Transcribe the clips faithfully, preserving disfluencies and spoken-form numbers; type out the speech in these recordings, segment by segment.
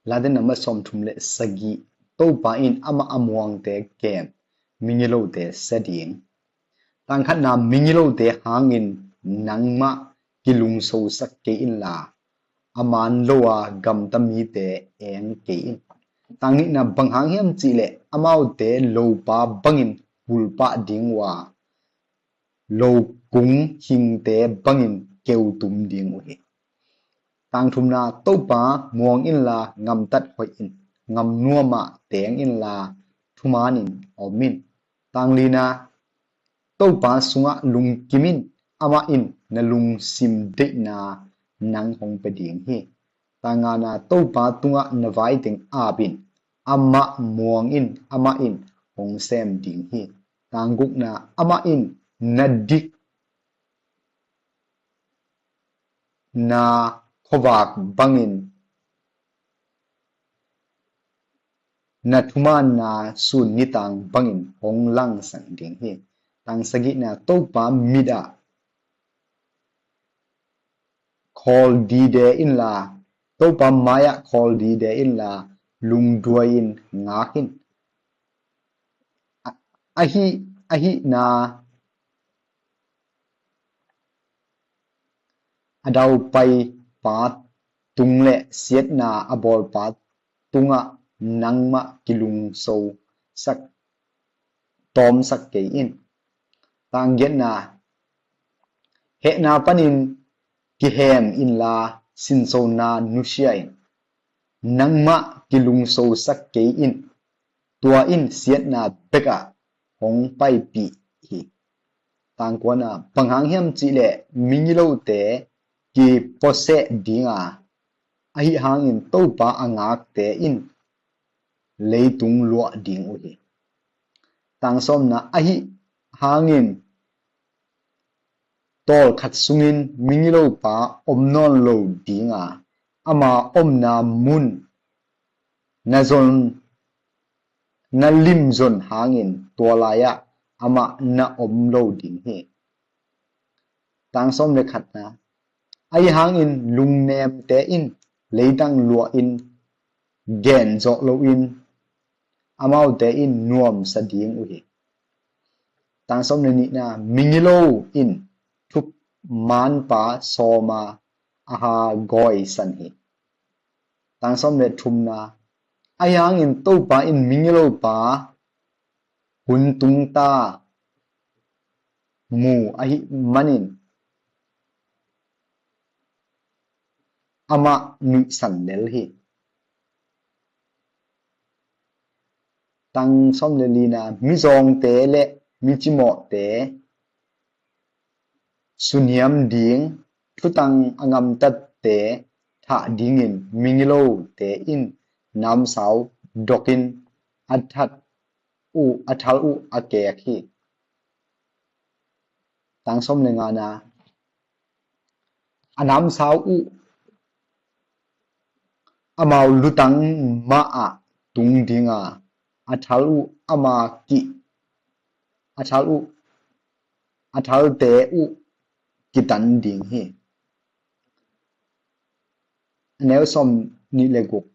Late nambat sawmthum le sagih. Topa in amah a muangte kem, migilote sia ding. Tang khatna, migilote hangin nangmah kilungsosak kei inla, a man lo a gamta mite eng kei in. Tang nihna, bang hang hiam cihleh amaute lopa bangin bulpah ding uh a, lokung hingte bangin keutum ding uh hi. Tang thumna, Topa muang inla gamtat hoih in, gam nuamah teng inla thumanin om in. Tang lina, Topa sungah lungkim in, amah in na lungsim deihna nang hong pia ding hi. Tang ngana, Topa tungah na vaiteng ap in, amah muang in, amah in hong sem ding hi. Tang gukna, amah in na dik na khuavak bangin, na thumaanna sun nitang bangin hong langsak ding hi. Tang sagihna, Topa mit ah khawl dide inla, Topa mai-ah khawl dide inla, lungduai-in ngak in. A-, ahi, ahihna a daupaipa tung le siatna a bawlpa tungah nangmah kilungsosak, tawmsak kei in. Tang giatna, hehna panin kihem inla, sinsona nusia in. Nangmah kilungsosak kei in, tua in siatna bekah hong paipih hi. Tang kuana, bang hang hiam cihleh migilote kipuaseh ding a, ahi hangin Topa a ngakte in leitung luah ding uh hi. Tang sawmna, ahi hangin tawlkhat sungin migilopa om nawn lo ding a, ama omna mun na zon, na limzon hangin tua lai-ah amah na om lo ding hi. Tang sawm le khatna, ahi hangin lungnemte in leitang luahin gen zawh loin amaute in nuamsa ding uh hi. Tang sawm le nihna, migilo in thumanpa sawma a ha gawisan hi. Tang sawm le thumna, ahi hangin Topa in migilopa hun tungta mu ahih manin amah nuihsan lel hi. Tang sawm le lina, mizawngte le micimawhte suniam ding, thutang a gamtatte thah dingin migilote in namsau dokin a that uh, a thal uh a keek hi. Tang sawm le ngana, a namsau uh amau lutang mah ah tung ding a, a thal uh ama kih, a thal uh, a thalte uh kitan ding hi. A neu sawm nih le guk,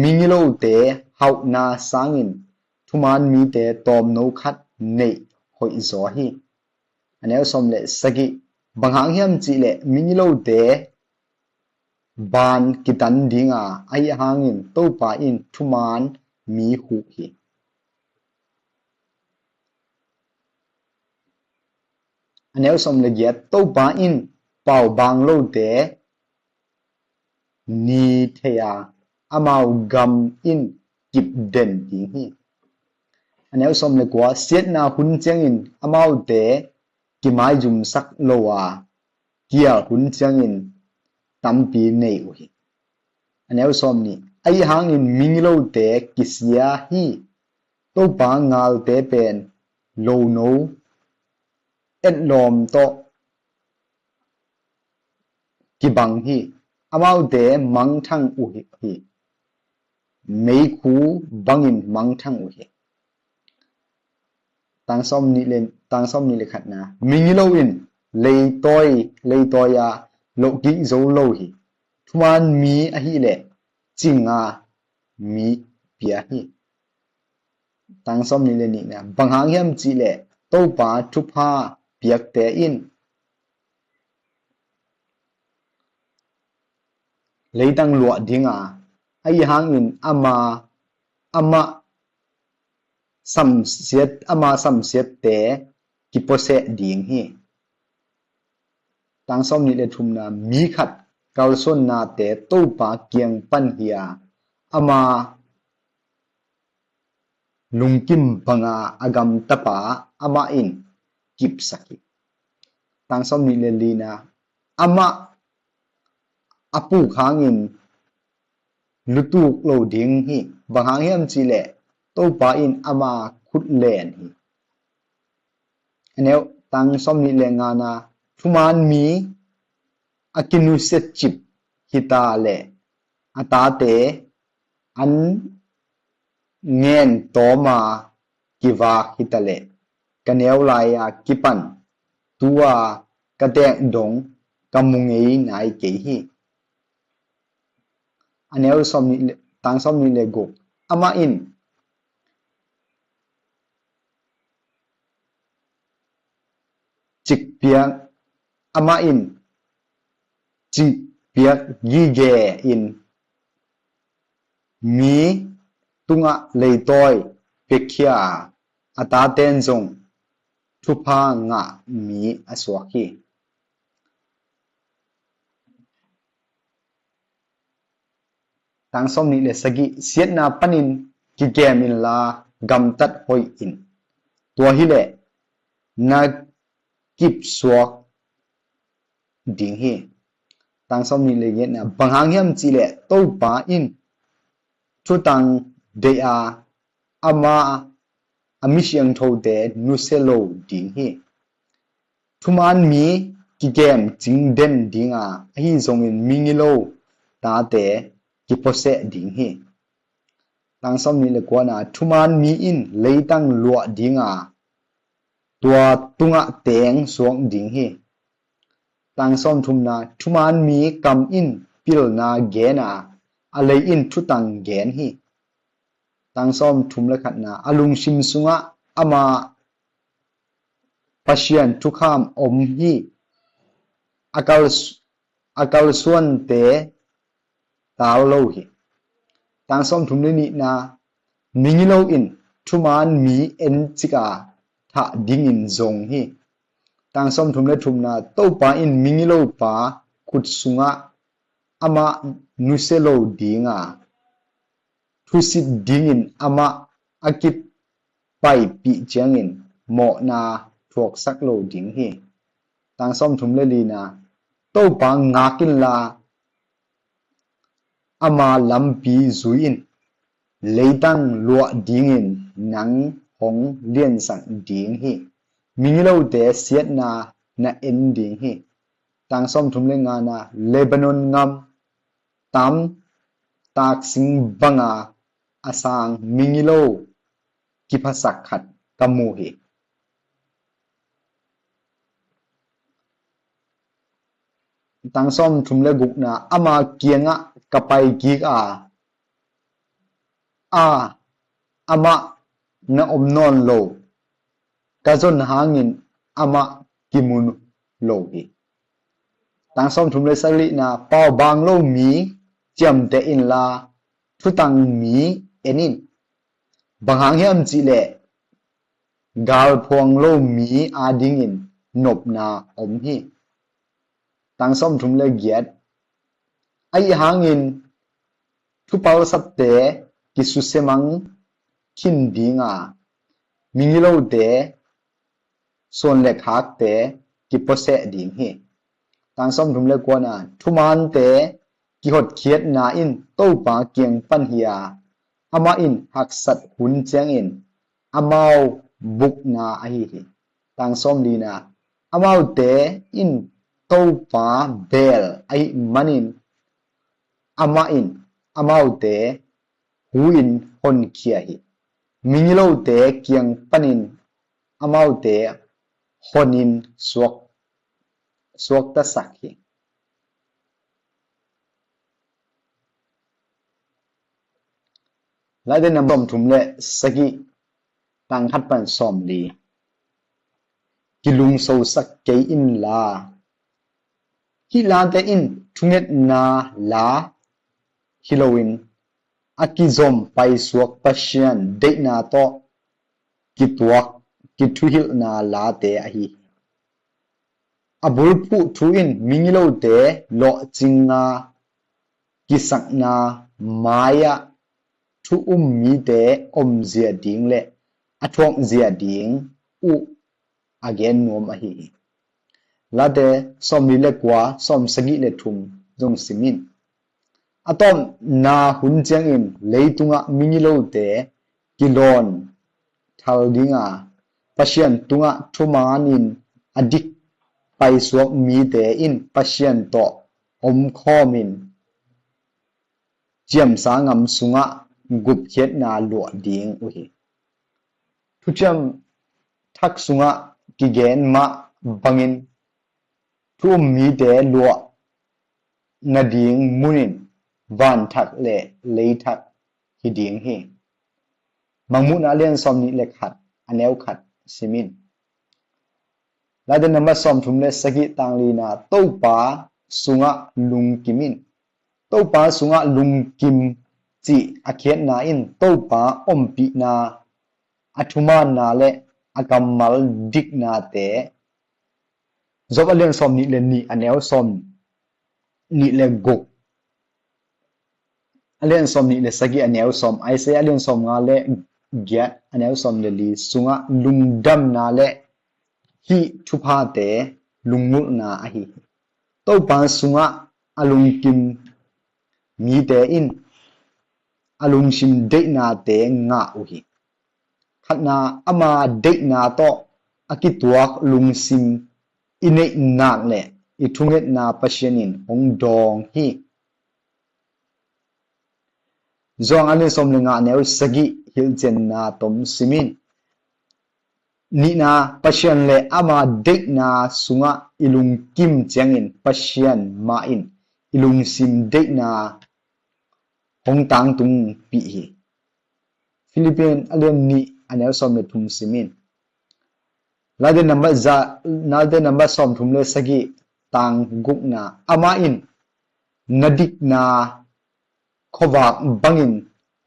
migilote hauhna sangin thuman mite tawmno khat neih hoihzaw hi. A neu sawm le sagih, bang hang hiam cihleh migilote ban kitan ding a, ahi hangin Topa in thuman mi huh hi. A neu sawm le giat, Topa in paubaang lote ni thei a, amau gam in kipden ding hi. A neu sawm le kua, siatna hun ciangin amaute kimaizumsak lo a, kial hun ciangin tampi nei uh hi. A neu sawm nih, ahi hangin migilote kisia hi. Topa galte pen lono etlawm tawh kibang hi. Amaute mangthang uh hi, meikhu bangin mangthang uh hi. Tang sawm nih le, tang sawm nih le khatna, migilo in leitawi, leitawi a lohkik zo lo hi. Thuman mi ahileh cing a, mi pia hi. Tang sawm nih le nihna, bang hang hiam cihleh Topa thupha piakte in leitang luah dinga, ahi hangin ama, ama samsiat, ama samsiatte kipuaseh ding hi. Tang sawm nih le thumna, mi khat kalsuannate Topa kiang pan hi a, ama lungkim banga a gamtapa amah in kipsak hi. Tang sawm nih le lina, amah a puk hangin lutuk lo ding hi. Bang hang hiam cihleh Topa in ama khut len hi. A neu, tang sawm nih le ngana, thuman mi a kinusia cip hita leh a tate an ngen tawma kivak hita leh ka neu lai-a kipan tua ka teek dong ka mu ngei nai kei hi. A neu sawm nih le, tang sawm nih le guk, amah in cikpiak, amah in cikpiak gige in mi tungah leitawi piakhia a, a taten zong thupha ngah mi a suak hi. Tang sawm nih le sagih, siatna panin kikem inla gamtat hoih in. Tua hileh na kipsuak ding hi. Tang sawm nih le giatna, bang hang hiam cihleh Topa in thutang deih a, ama a mi siangthote nusia lo ding hi. Thuman mi kikem cing den dinga, ahi zongin migilo tate kipuaseh ding hi. Tang sawm nih le kuana, thuman mi in leitang luah dinga, tua tungah teng suak ding hi. Tang sawm thumna, thuman mi kam in pilna gen a, a lei in thutang gen hi. Tang sawm thum le khatna, a lungsim sungah ama Pasian thukham om hi. A kal, a kalsuante tal lo hi. Tang sawm thum le nihna, migilo in thuman mi en cika thah dingin zong hi. Tang sawm thum le thumna, Topa in migilopa khut sungah amah nusia lo dinga, thusit dingin amah a kipaipih ciangin mawhna thuaksak lo ding hi. Tang sawm thum le lina, Topa ngak inla ama lampi zui in, leitang luah dingin nang hong liansak ding hi. Migilote siatna na en ding hi. Tang sawm thum le ngana, Lebanon gam tam taksing banga a sang migilo kiphasak khat ka mu hi. Tang sawm thum le gukna, ama kiangah ka pai kik a, a, amah na om nawn lo, ka zon hangin amah kimu lo hi. Tang sawm thum le sagihna, paubaang lo mi ciamteh inla thutang mi en in. Bang hang hiam cihleh galphuang lo mi adingin nopna om hi. Tang sawm thum le giat, ahi hangin thupalsatte kisusia mang khin dinga, migilote suan le khakte kipuaseh ding hi. Tang sawm thum le kuana, thumante kihotkhiatna in Topa kiang pan hi a, amah in haksat hun ciangin amau bukna ahi hi. Tang sawm lina, amaute in Topa beel ahih manin amah in amaute hu in honkhia hi. Migilote kiang panin amaute honin suak, suaktasak hi. Late namba sawmthum le sagih, tang khat pan sawmli. Kilungsosak kei inla, hih late in thungetna la hi loin, a kizom paisuak Pasian deihna tawh kituak kithuhilhna late ahi hi. A bulphuh thu in migilote lawhcinga kisakna mai-ah thu um mite omzia ding le a thuakzia ding uh a gen nuam ahi hi. Late sawmli le kua, sawmsagih le thum zong sim in. A tawpna hun ciangin leitungah migilote kilawn thal dinga, Pasian tungah thumanin a dik paisuak mite in Pasian tawh omkhawmin ciamsa ngam sungah gupkhiatna luah ding uh hi. Thuciam Thak sungah kigen mah bangin thu um mite luah nading munin vanthak le leithak hi ding hi. Mangmuhna a lian sawmnih le khat, a neu khat sim in. Late namba sawmthum le sagih, tang lina, Topa sungah lungkim in. Topa sungah lungkim cih a khiatna in Topa ompihna, a thumaanna le a kammal diknate. Job a lian sawmnih le nih, a neu sawmnih le guk, a lian sawmnih le sagih, a neu sawm, Isaiah a lian sawmnga le giat, a neu sawm le li sungah lungdamna le hih thuphate lungnulhna ahi hi. Topa sungah a lungkim mite in a lungsim deihnate ngah uh hi. Khatna, ama deihna tawh a kituak lungsim i neih nak le i thungetna Pasian in hong dawng hi. Johan a lian sawm le nga, a neu sagih, hilhcianna tom sim in. Nihna, Pasian le ama deihna sungah i lungkim ciangin Pasian mah in i lungsim deihna hong tangtungpih hi. Philippian a lian nih, a neu sawm le thum sim in. Late namba za, Late namba sawmthum le sagih, tang gukna, amah in na dikna khuavak bangin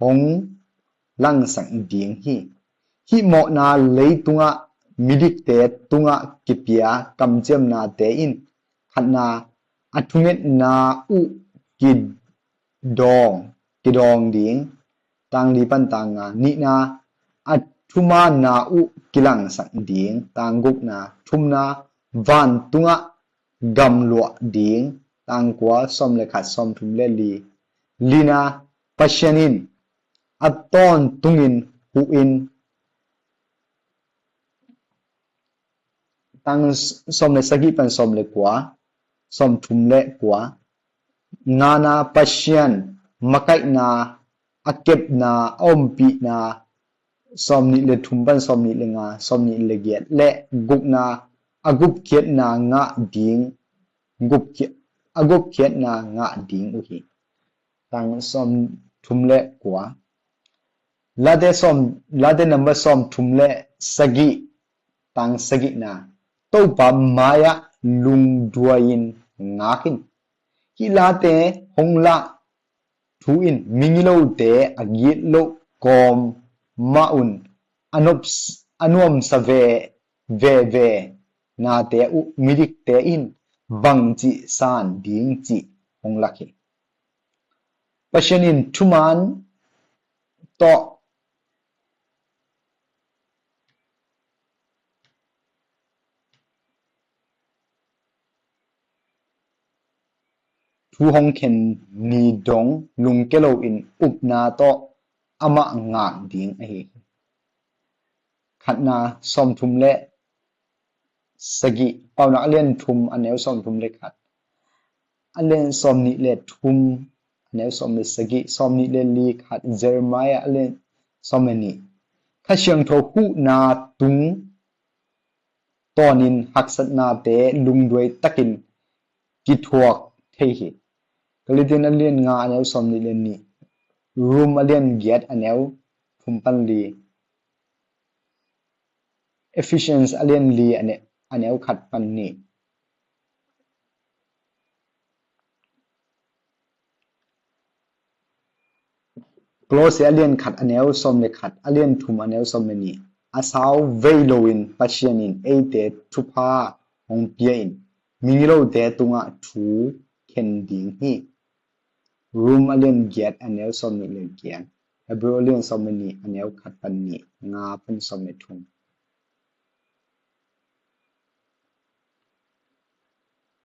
hong langsak ding hi. Hih mawhna leitungah midikte tungah kipia kamciamnate in, khatna, a thungetna uh kidawng, kidawng ding, tang li pan tang nga, nihna, a thumaanna uh kilangsak ding, tang gukna, thumna, vantungah gamluah ding, tang kua, sawm le khat, sawmthum le li, lina, Pasian in a tawntungin huh in, tang sawm le sagih pan sawm le kua, sawmthum le kua, ngana, Pasian makaihna, a kepna, a ompihna, sawmnih le thum pan sawmnih le nga, sawmnih le giat le gukna, a gupkhiatna ngah ding, gupkhiat, a gupkhiatna ngah ding uh hi. Tang sawmthum le kua. Late sawm, Late namba sawmthum le sagih, tang sagihna, Topa mai-ah lungduai-in ngak in. Hih late hong lah thu in migilote a gitloh kawm mah un a nop, a nuamsa ve, veve nate uh midikte in bangci san ding cih hong lak hi. Pasian in thumaan tawh thu hong khen ni dong lungke loin upna tawh amah ngak ding ahi hi. Khatna, sawmthum le sagih, Paunak a lian thum, a neu sawmthum le khat, a lian sawmnih le thum, a neu sawm le sagih, sawmnih le li, khat Jeremiah a lian sawm le nih. Kha Siangtho huhna tung tawnin haksatnate lungduai takin kithuak thei hi. Galatian a lian nga, a neu sawmnih le nih. Rom a lian giat a neu thum pan li. Ephesians a lian li a ne-, a neu khat pan nih. Kolose a lian khat a neu sawm le khat, a lian thum a neu sawm le nih. A sau vei loin Pasian in eite thupha hong pia in, migilote tungah thu khen ding hi. Rom a lian giat a neu sawm nih le giat. Hebrew a lian sawm le nih a neu khat pan nih, nga pan sawm le thum.